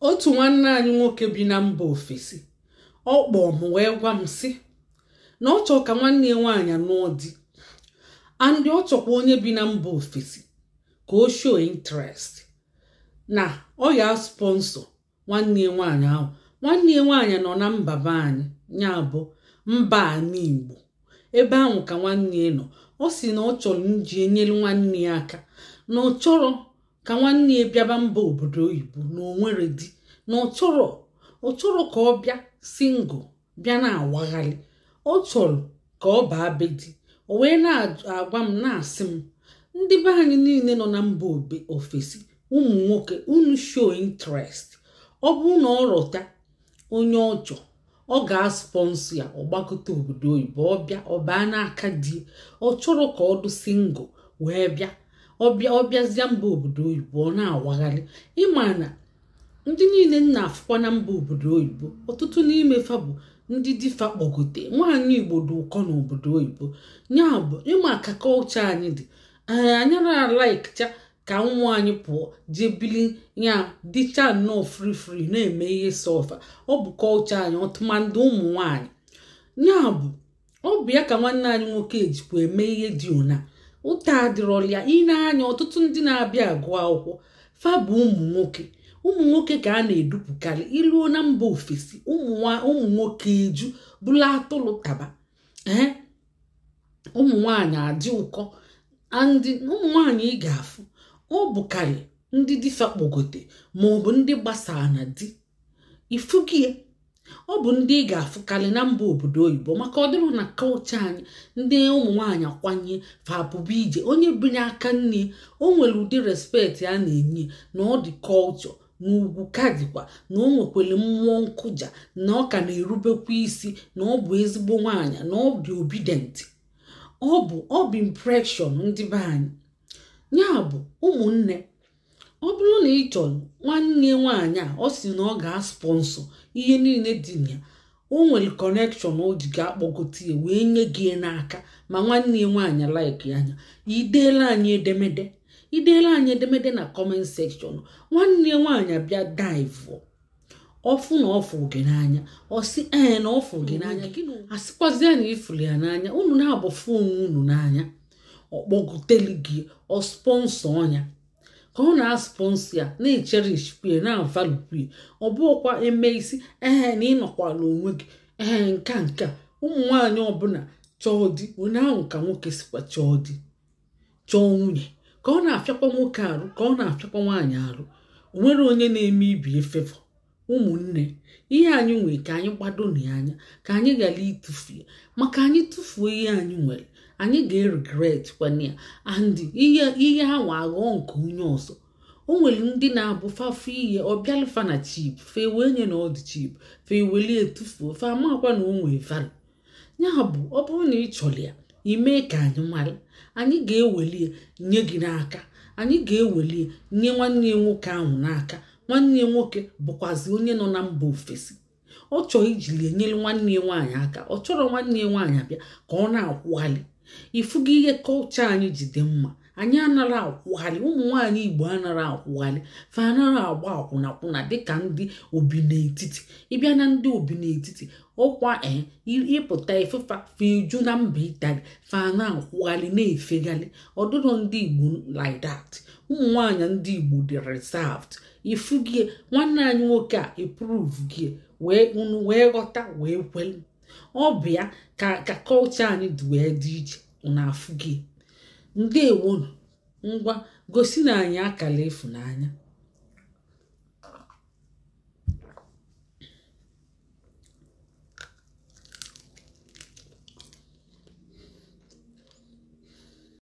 Otu nwanne anyị nwoke bi na mba ofesi, ọ kpọọ m wee gwa m sị na ọ chọọ ka nwanne ya nwaanyị nụọ di, and ọ chọkwa onye bi na mba ofesi ka o show interest na ọ ya sponsor nwanne ya nwaanyị ahụ. Nwanne ya nwaanyị nọ na mba be anyị, ya bụ mba ala Igbo, ebe ahụ ka nwanne ya nọ. Ọ sị na ọ chọrọ nji enyere nwanne ya aka, na ọ chọrọ ka nwanne ya bịaba mba obodo oyibo, na o nwere di, na ọ chọrọ ka ọ bịa single bịa na-awagharị. Ọ chọrọ ka ọ baa be di. O wee na-agwa m, na-asị m, ndị be anyị niile nọ na mba ofesi, ụmụ nwoke, unu show interest. Ọ bụrụ na ọ rọta onye ọchọ, ọ ga-asponsor ya, ọ gbagote obodo oyibo, ọ bịa, ọ baa n'aka di. Ọ chọrọ ka ọ dụ single wee bịa, ọbịa, ọ bịazịa mba obodo oyibo, ọ na-awagharị. Ịma na ndị niile m na-afụkwa na mba obodo oyibo, ọtụtụ n'ime fa bụ ndị difa kpọgote. Nwaanyị Igbo dị ụkọ n'obodo oyibo. Ya bụ, ịma ka kọlchọ anyị dị, ee, anyị na-alaikcha ka ụmụ anyị pụọ jee bili, ya dịcha nnọọ free free, na-eme ihe sọfa. Ọ bụ kọlchọ anyị, ọtụmadị ụmụ nwanyị. Ya bụ, ọ bụ ya ka nwanne anyị nwoke ejikwa eme ihe dị ụna ụta adịrọla ya. Ine anya, ọtụtụ ndị na-abịa agụ akwụkwọ fa bụ ụmụ nwoke. Ụmụ nwoke ka a na-edupụkarị iluo na mba ofesi. Ụmụ nwoke eju bụla atụrụ taba, ee, ụmụ nwanyị adị ụkọ. Andị ụmụ nwanyị ị ga-afụ, ọ bụkarị ndị difa kpọgote ma ọ bụ ndị gbasara na di ifugie. Ọ bụ ndị ị ga-afụkarị na mba obodo oyibo, maka ọ dịrọ na kọlchọ anyị. Ndị ụmụ nwaanyị akwanye fapụba ije, onye bi n'aka nne, o nwere ụdị respect a na-enye, na ọ dị kọlchọ na ugwu ka dịkwa, na o nwekwara mmụọ nkụja, na ọ ka na-erubekwa isi, na ọ bụ ezigbo nwaanyị, na ọ dị obedient. Ọ bụ impression ndị be anyị. Ya bụ, ụmụnne, ọ bụrụ na ị chọrọ nwanne nwaanyị a, ọ sị na ọ ga-asponsor ihe niile dị na ya. O nwere connection o ji ga-akpọgote ya wee nye gị n'aka. Ma nwanne ya nwaanyị like anya, ideela anyị edemede, ideela anyị edemede na comment section. Nwanne ya nwaanyị bịa dive ọfụ na ọfụ gị n'anya, ọ sị ee na ọfụ gị n'anya, asịkwazịa na ifuru ya n'anya, unu na-agbafụ onwe unu n'anya, ọkpọgoteli gị, ọ sponsor ọnya. Ka ọ na-asponsor ya, na-echerishkwe, na-avaluekwe. Ọ bụghịkwa eme isi ee na ịnọkwala onwe gị, ee, nka nka. Ụmụ nwaanyị ọbụla chọọ di, onye ahụ ka nwoke sikwa chọọ di, chọọ nwunye, ka ọ na-afịakwa nwoke arụ, ka ọ na-afịakwa nwaanyị arụ. O nwere onye na-eme ibi efefọ. Ụmụnne, ihe anyị nwere ka anyị gbado na ya anya, ka anyị ghara ịtụfu ya, maka anyị tụfuo ihe anyị nwere, anyị ga-eregret kwana ya, and ihe ihe ahụ aghọọ nke onye ọzọ. O nwere ndị na-abụ fafụ ihe ọbịalụfa na cheap, fe wee nye na ọ dị cheap, fe welie etufuo, fe amakwa na o nwee value. Ya bụ, ọ bụrụ na ị chọrọ ya, ime ka anyị mara, anyị ga-ewelie nye gị n'aka. Anyị ga-ewelie nye nwanne ya nwoke ahụ n'aka. Nwanne ya nwoke bụkwazi onye nọ na mba ofesi. Ọ chọrọ ijili enyere nwanne ya nwaanyị aka. Ọ chọrọ nwanne ya nwaanyị abịa ka ọ na-akwụghalị. Ifugo ihe kọlchọ anyị ji dị mma? Anyị anara akwụghalị. Ụmụ nwaanyị Igbo anara akwụghalị, fa anara agba akwụnakwụna dịka ndị obi n'etiti. Ịbịa na ndị obi n'etiti ọkwa, ee, ịpụta ifefa feju na mba Itali, fa na-akwụghalị, na-efeghalị. Ọdụrọ ndị Igbo like that. Ụmụ nwaanyị ndị Igbo dị reserved. Ifugie nwanne anyị nwoke a approve gị, wee unu wee ghọta, wee kwelu. Ọ bụ ya ka kọlchọ anyị dị wee dị iche. Unu afụ gị. Ndewonu. Ngwa, gosi na anyị akara ịfụnanya.